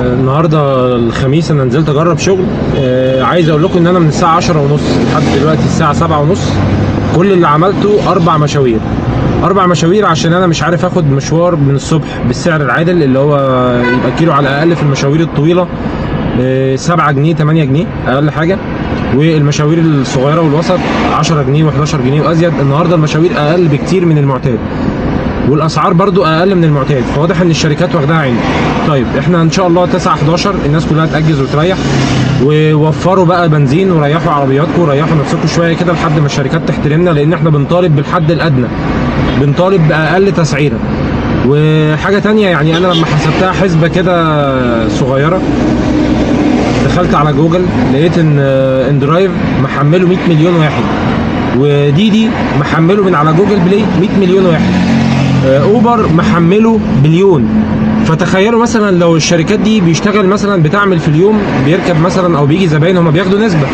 النهارده الخميس، انا نزلت اجرب شغل. عايز اقول لكم ان انا من الساعة 10:30 لحد دلوقتي الساعة 7:30 كل اللي عملته اربع مشاوير، اربع مشاوير، عشان انا مش عارف اخد مشوار من الصبح بالسعر العادل اللي هو يبقى كيلو على الاقل في المشاوير الطويلة 7 جنيه 8 جنيه اقل حاجه، والمشاوير الصغيرة والوسط 10 جنيه و11 جنيه وازيد. النهارده المشاوير اقل بكتير من المعتاد والاسعار برضو اقل من المعتاد، فواضح ان الشركات واخداها عين. طيب احنا ان شاء الله 9 11 الناس كلها تاجز وتريح، ووفروا بقى بنزين وريحوا عربياتكم وريحوا نفسكم شوية كده لحد ما الشركات تحترمنا، لان احنا بنطالب بالحد الادنى، بنطالب باقل تسعيره. وحاجه تانية، يعني انا لما حسبتها حسبه كده صغيرة، دخلت على جوجل لقيت ان inDrive محمله 100 مليون واحد، و DiDi محمله من على Google Play 100 مليون واحد، اوبر محمله بليون. فتخيلوا مثلا لو الشركات دي بيشتغل مثلا بتعمل في اليوم بيركب مثلا او بيجي زباين، هما بياخدوا نسبه.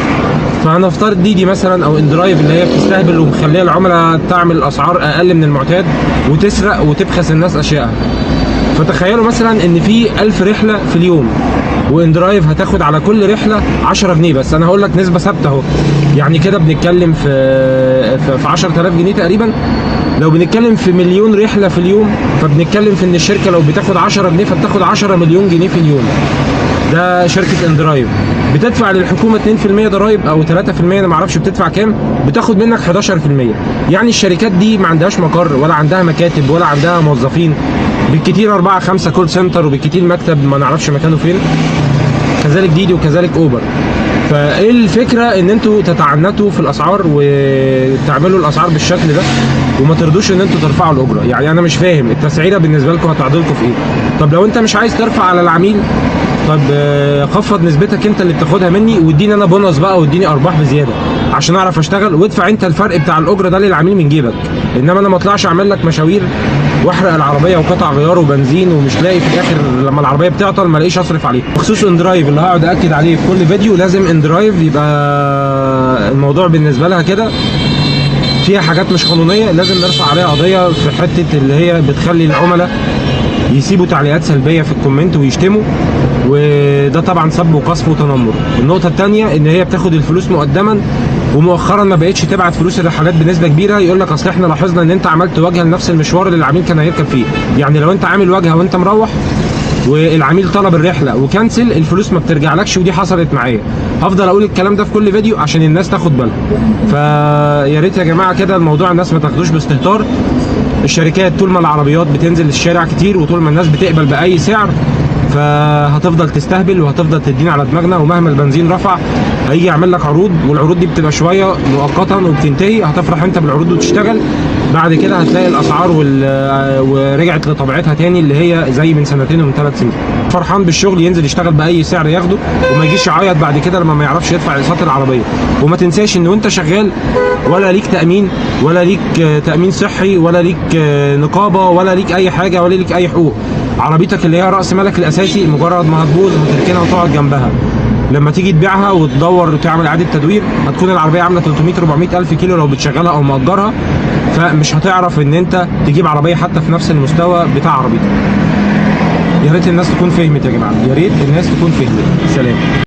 فهنفترض DiDi مثلا او inDrive اللي هي بتستهبل ومخليه العملاء تعمل اسعار اقل من المعتاد وتسرق وتبخس الناس اشيائها. فتخيلوا مثلا ان في 1000 رحله في اليوم، و inDrive هتاخد على كل رحله 10 جنيه بس، انا هقول لك نسبه ثابتة اهو، يعني كده بنتكلم في 10000 جنيه تقريبا. لو بنتكلم في مليون رحله في اليوم، فبنتكلم في ان الشركة لو بتاخد 10 جنيه فبتاخد 10 مليون جنيه في اليوم. ده شركة inDrive بتدفع للحكومة 2% ضرايب او 3%، انا ما اعرفش بتدفع كام، بتاخد منك 11%. يعني الشركات دي ما عندهاش مقر ولا عندها مكاتب ولا عندها موظفين، بالكتير 4 5 call center، وبالكتير مكتب ما نعرفش مكانه فين. كذلك DiDi وكذلك اوبر. فايه الفكرة ان انتوا تتعنتوا في الاسعار وتعملوا الاسعار بالشكل ده وما ترضوش ان انتوا ترفعوا الاجره؟ يعني انا مش فاهم التسعيره بالنسبة لكم هتعدلكم في ايه؟ طب لو انت مش عايز ترفع على العميل، طب خفض نسبتك انت اللي بتاخدها مني واديني انا بونص بقى واديني ارباح بزيادة عشان اعرف اشتغل، وادفع انت الفرق بتاع الاجرة ده للعميل من جيبك. انما انا ما اطلعش اعمل لك مشاوير واحرق العربية وقطع غيار وبنزين، ومش لاقي في الاخر لما العربية بتعطل ما الاقيش اصرف عليه. بخصوص inDrive اللي هقعد اكد عليه في كل فيديو، لازم inDrive يبقى الموضوع بالنسبة لها كده فيها حاجات مش قانونيه، لازم نرفع عليها قضية في حتة اللي هي بتخلي العملاء يسيبوا تعليقات سلبية في ال comment ويشتموا، وده طبعا سب وقذف وتنمر. النقطة الثانية ان هي بتاخد الفلوس مقدما، ومؤخرا ما بقتش تبعت فلوس الرحلات بنسبة كبيره. يقول لك اصل احنا لاحظنا ان انت عملت واجهه لنفس المشوار اللي العميل كان هيركب فيه. يعني لو انت عامل واجهه وانت مروح والعميل طلب الرحلة وكنسل، الفلوس ما بترجعلكش، ودي حصلت معايا. هفضل اقول الكلام ده في كل فيديو عشان الناس تاخد بالها. فيا ريت يا جماعة كده الموضوع الناس ما تاخدوش باستهتار. الشركات طول ما العربيات بتنزل الشارع كتير وطول ما الناس بتقبل باي سعر، فهتفضل تستهبل وهتفضل تدينا على دماغنا. ومهما البنزين رفع هيجي يعمل لك عروض، والعروض دي بتبقى شوية مؤقتا وبتنتهي. هتفرح انت بالعروض وتشتغل، بعد كده هتلاقي الاسعار ورجعت لطبيعتها تاني اللي هي زي من سنتين ومن 3 سنين. فرحان بالشغل ينزل يشتغل باي سعر ياخده، وما يجيش يعيط بعد كده لما ما يعرفش يدفع اقساط العربيه. وما تنساش ان وانت شغال ولا ليك تامين، ولا ليك تامين صحي، ولا ليك نقابه، ولا ليك اي حاجه، ولا ليك اي حقوق. عربيتك اللي هي راس مالك الاساسي مجرد ما هتبوظ هتركنها وتقعد جنبها. لما تيجي تبيعها وتدور وتعمل اعاده تدوير هتكون العربية عامله 300 400 الف كيلو لو بتشغلها او مأجرها، فمش هتعرف ان انت تجيب عربية حتى في نفس المستوى بتاع عربيتك. يا ريت الناس تكون فهمت يا جماعه، يا ريت الناس تكون فهمت. سلام.